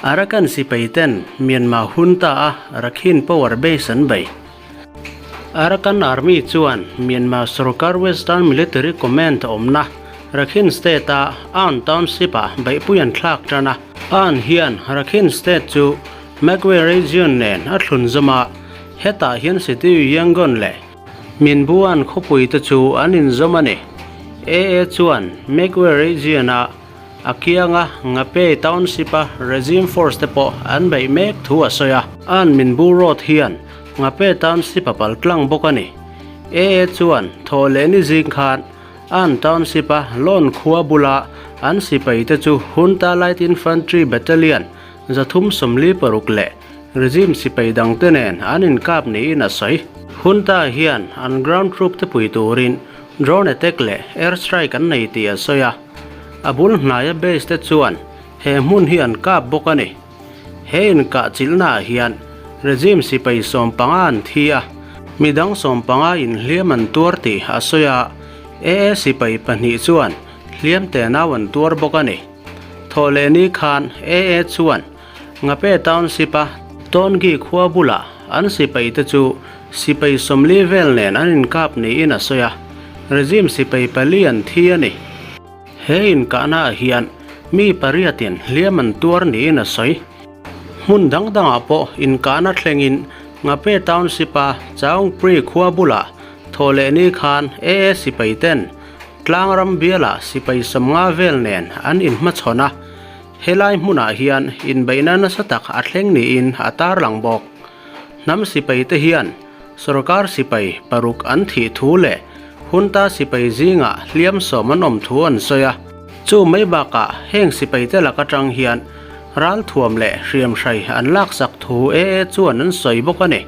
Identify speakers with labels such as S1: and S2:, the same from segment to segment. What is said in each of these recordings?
S1: Arakan sipai ten Myanmar Junta a Rakhine Power Base an bei. Arakan Army chuan Myanmar sorkar Western Military Command awmna Rakhine State a Aung Township ah beihpui an thlak tan a. Aung hian Rakhine State chu Magway Region nen a thlun zawm a, hetah hian Sitio Yangon leh Minbuan khawpui te chu an inzawm a ni. AA chuan Magway Region a A kianga Ngape Township-a regime force te pawh an beih mek thu a sawi a. An Minbu Road hian Ngape Township a pal tlang bawk a ni. AA chuan thawh leh ni zing khan An Township-a Lawn khua bula an sipai te chu Junta Light Infantry Battalion 346 leh regime sipai dang te nen an inkap niin a sawi. Junta hian an ground troop te pui turin drone attack leh air strike an nei tih a sawi a. A bul hnaia base te chuan he hmun hi an kap bawk a ni. He inkah chilhnaah hian regime sipai 15 an thi a, midang 15 inhliam an tuar tih a sawi a, AA sipai pahnih chuan hliam te nau an tuar bawk a ni. Thawhlehni khan AA chuan Ngape Township-a Tawngi khua bulah an sipai te chu sipai 40 vel nen an inkap niin a sawi a, regime sipai pali an thi a ni. He inkahnaah hian mi pariatin hliam an tuar niin a sawi. Hmun dang dangah pawh inkahna thlengin Ngape Township-a Chaung Pri khua bulah thawhlehni khan AA sipai ten tlangram bialah sipai 50 vel nen an inhmachhawn a, Helai hmunah hian inbeihna nasa tak a thleng niin a tarlang bawk. Hnam sipai te hian sorkar sipai paruk an thih thu leh Junta sipai zingah hliam 10 an awm thu an sawi a. Chu mai bakah heng sipai te lak atang hian ralthuam leh hriamhrai an laksak thu AA chuan an sawi bawk a ni.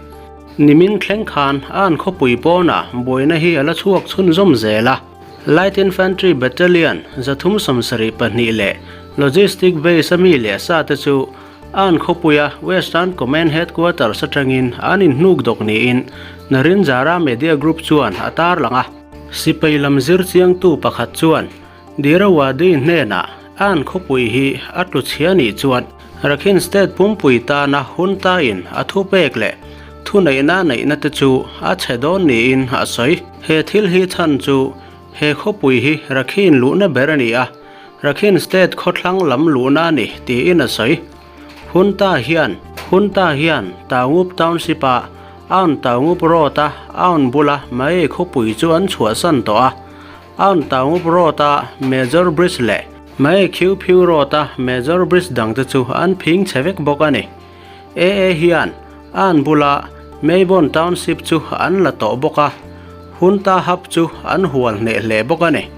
S1: Nimin thleng khan an khawpui pawnah buaina hi a la chhuak chhunzawm zel a. Light Infantry Battalion 372 leh Logistic Base a mi leh sa te chu an khawpuia Western Command Headquarters atangin an inhnuk dawk niin Narinjara Media Group chuan a tarlang a. Sipai lam zir chiangtu pakhat chuan Dirawadi hnenah an khawpui hi a tlu chhia nih chuan Rakhine State pumpui tana Junta in a thupek leh thuneihna neihna te chu a chhe dawn niin a sawi. He thil hi chhan chu he khawpui hi Rakhine luhna ber a ni a, Rakhine State khawthlang lam luhna a ni tiin a sawi. Junta hian Junta hian Taungup Township-a Aung Taungup Road-a Aung bula Mae khawpui chu an chhuahsan tawh a, Aung Taungup Road-a Major Bridge leh Mae Khiu Phiu Road-a Major Bridge dangte chu an phing chhe vek bawk a ni. AA hian an bula Maybon Township chu an la tawh bawk a, Junta Hub chu an hual hneh hle bawk a ni.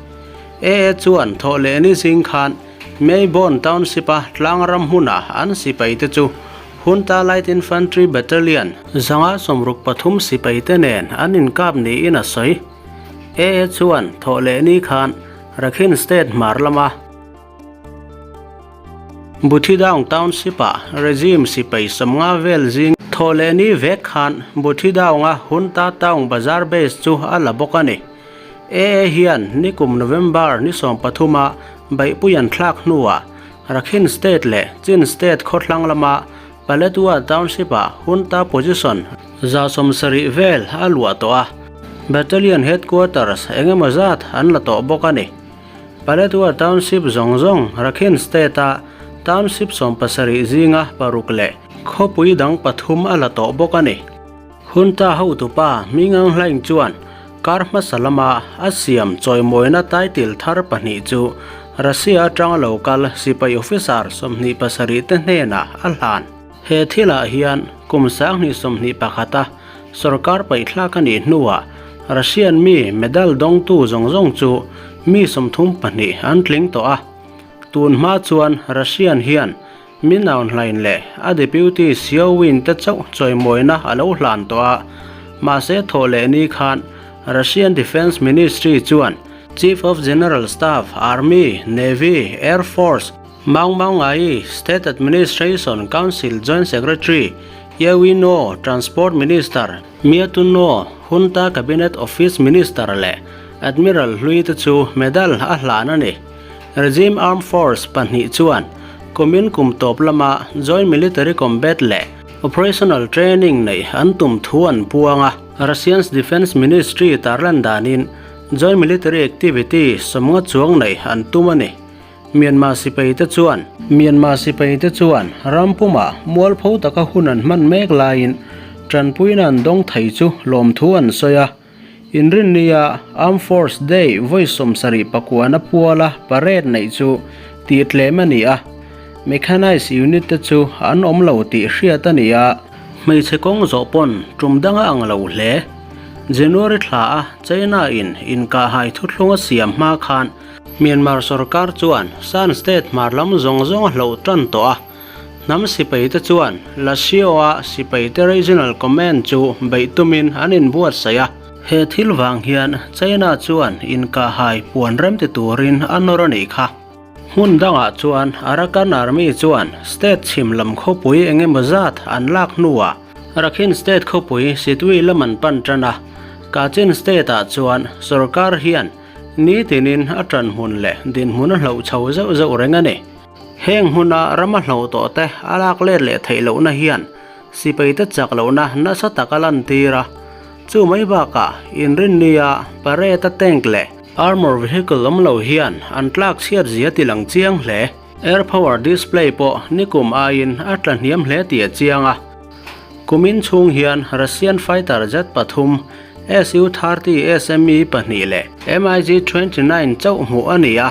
S1: AA chuan thawh leh ni zing khan Maybon Township-a tlangram hmuna an sipai te chu Junta Light Infantry Battalion 163 sipai te nen an inkap niin a sawi. AA chuan thawh leh ni khan Rakhine State hmar lama Buthidaung Township-ah regime sipai 50 vel zing thawh leh ni vek khan Buthidaunga Junta Taung Bazar Base chu a la bawk a ni. AA hian nikum November ni 13-a beihpui an thlak hnuah Rakhine State leh Chin State khawthlang lama Paletwa Township-ah Junta position 70 vel a luah tawh a, Battalion Headquarters eng emaw zat an la tawh bawk a ni. Paletwa Township zawng zawng Rakhine State-a Township 17 zinga paruk leh khawpui dang pathum a la tawh bawk a ni. Junta hotupa Min Aung Hlaing chuan kar hmasa lama a siam chawimawina title thar pahnih chu Russia atanga lo kal sipai officer 27 te hnenah a hlan. He thilah hian kum 2021-a sorkar paihthlak a nih hnuah Russian mi medal dawngtu zawng zawng chu mi 32 an tling tawh a. Tun hma chuan Russian hian Min Aung Hlaing leh a deputy Xiao Win te chauh chawimawina a lo hlan tawh a, mahse thawh leh ni khan Russian Defence Ministry chuan Chief of General Staff, Army, Navy, Air Force, Maung Maung Aye, State Administration Council Joint Secretary, Ye Win Oo, Transport Minister, Mya Tun Oo, Junta Cabinet Office Minister leh Admiral hlui te chu medal a hlan a ni. Regime Armed Force pahnih chuan. Kumin kum tawp lama Joint Military Combat leh Operational Training neih an tum thu an puang a. Russian's Defence Ministry tarlan danin Joint Military Activity sawmnga chuang neih an tum a ni. Myanmar sipaite chuan. Myanmar sipaite chuan ram pumah mualpho taka hun an hman mek laiin tanpuina an dawng thei chu lawmthu an sawi a. Inrinnia Armed Force Day vawi 70 pakuana puala parade neih chu tih tlem a ni a, Mechanized unit te chu an awm lo tih hriat a ni a. Hmeichhe kawng zawh pawn tum dang a ang lo hle. January thla a China in inkahhai thuthlung a siam hma khan Myanmar sorkar chuan Shan State hmar lam zawng zawng a hloh tan tawh a. Hnam sipaite chuan Lashio-a sipaite Regional Command chu beih tumin an inbuatsaih a. He thil vang hian China chuan inkahhai puan rem ti turin a nawr a nih kha. Hmun dangah chuan Arakan Army chuan state chhim lam khawpui eng emaw zat an lak hnuah Rakhine State khawpui Sitwe lam an pan tan a. Kachin State-ah chuan sorkar hian nitinin a ṭan hmun leh dinhmun a hloh chho zeuh zeuh reng a ni. Heng hmuna rama hloh tawh te a lak let leh theih lohna hian sipaite chak lohna nasa tak a lantir a. Chu mai bakah inrinnia parade-a tank leh armour vehicle awm lo hian an tlak chhiat zia ti lang chiang hle. Air power display pawh nikum aiin a tla hniam hle tih a chiang a. Kumin chhung hian Russian fighter jet pathum, Su-30 SME pahnih leh MiG-29 chauh hmuh a ni a.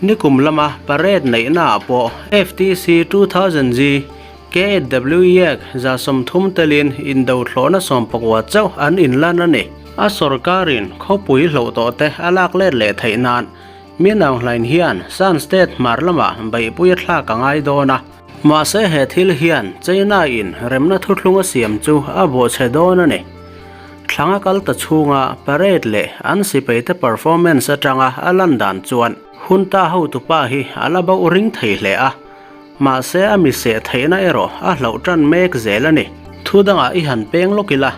S1: Nikum lama parade neihnaah pawh FTC 2000G KWEAC 30 telin indo thlawhna 19 chauh an inlan a ni. A sorkarin khawpui hloh tawh te a lak let leh theih nan Minanghlain hian Shan State hmar lamah beihpui a thlak a ngai dawn a. Mahse he thil hian China in remna thuthlung a siam chu a bawhchhe dawn a ni. Thlanga kal ta chhunga parade leh an sipaite performance atanga a lan dan chuan Junta hotupa hi a la bauh ring thei hle a, mahse a mi seh theihna erawh a hloh tan mek zel a ni. Thu dangah i han peng lawk ila,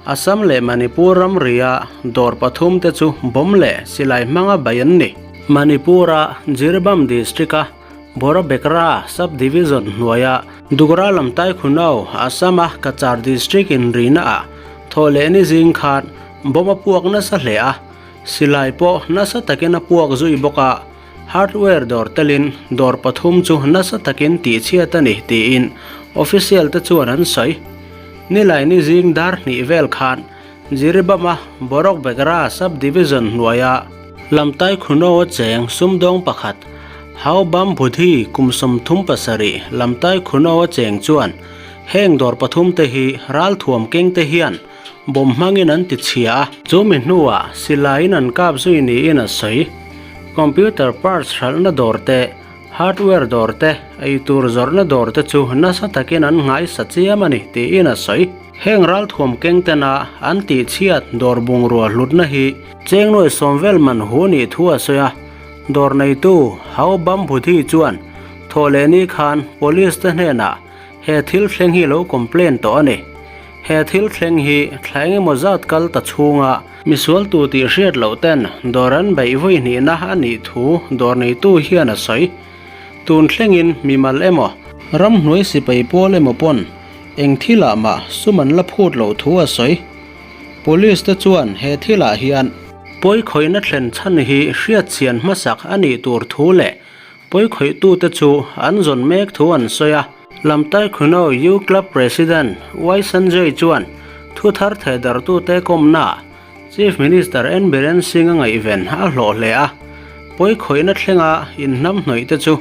S1: Assam leh Manipur ramria dawr pathum te chu bomb leh silai hmanga bei an ni. Manipur-a Jiribam district-a Borobekra Sub-Division hnuaia Dugra Lamtai Khunau, Assam-a Cachar District inrina-ah thawhlehni zing khan bomb a puak nasa hle a, silai pawh nasa takin a puak zui bawk a, hardware dawr telin dawr pathum chu nasa takin tihchhiat a ni tiin official te chuan an sawi. Nilaini zing dar hnih vel khan Jiribam-a Borokbekra Sub-Division hnuaia Lamtai Khuno-a cheng sumdawng pakhat Haobam Budhi kum 37 Lamtai Khuno-a cheng chuan heng dawr pathum te hi ralthuam keng te hian bomb hmangin an ti chhia a. Chu mi hnuah silaiin an kap zui niin a sawi. Computer parts hralhna dawr te, hardware dawr te, eitur zawrhna dawr te chu nasa takin an nghaisa chiam a ni tiin a sawi. Heng ralthuam keng tena an tihchhiat dawr bungrua hlutna hi cheng nuai sawm vel man hu nih thu a sawi a. Dawr neitu Hau Bam Budhi chuan thawhlehni khan Police te hnenah he thil thleng hi lo complain tawh a ni. He thil thleng hi thla engemaw zat kal ta chhunga misual tu tih hriat loh ten dawr an beih vawi hnihna a nih thu dawr neitu hian a sawi. Tun thlengin mimal emaw, ramhnuai sipai pawl emaw pawn eng thilah mah sum an la phut loh thu a sawi. Police te chuan he thilah hian pawikhawihna thlen chhan hi hriatchhian hmasak a nih tur thu leh pawikhawih-tute chu an zawn mek thu an sawi a. Lamtai Khuno U Club President Y Sanjay chuan thu thar thehdarhtute kawmnaah Chief Minister N Biren Singh a ngaihven a hlawh hle a, pawikhawihna thlenga inhnamhnawih te chu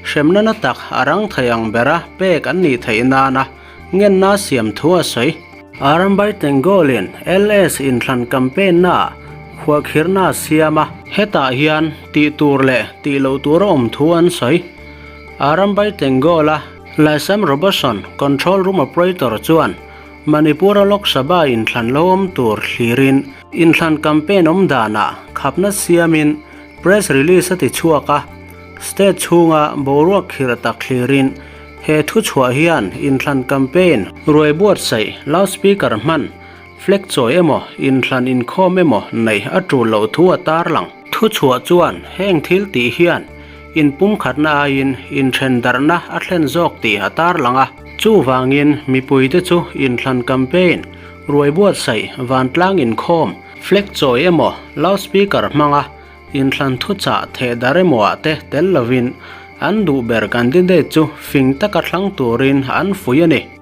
S1: hremna na tak a rang thei ang bera pek an nih theih nana ngenna siam thu a sawi. Arambai Tengol-in LS inthlan campaign-naah khuahkhirhna a siam a. Hetah hian tih tur leh tih loh tur a awm thu an sawi. Arambai Tengol-a Laisam Robertson, Control Room Operator chuan Manipur-a Lok Sabha inthlan lo awm tur thlirin inthlan campaign awm danah khapna siamin press release a ti chhuak a. State chhunga boruak khirh tak thlirin he thuchhuah hian inthlan campaign ruai buatsaih loudspeaker hman flag chawi emaw inthlan inkhawm emaw neih a tul loh thu a tarlang. Thuchhuah chuan heng thil tih hian. Inpumkhatna aiin inthen darhna a thlen zawk tih a tarlang a. Chuvangin mipuite chu inthlan campaign, ruai buatsaih, vantlang inkhawm, flag chawi emaw, loudspeaker hmanga inthlan thuchah theh dar emaw ah te tel lovin an duh ber candidate chu fing taka thlang turin an fuih a ni.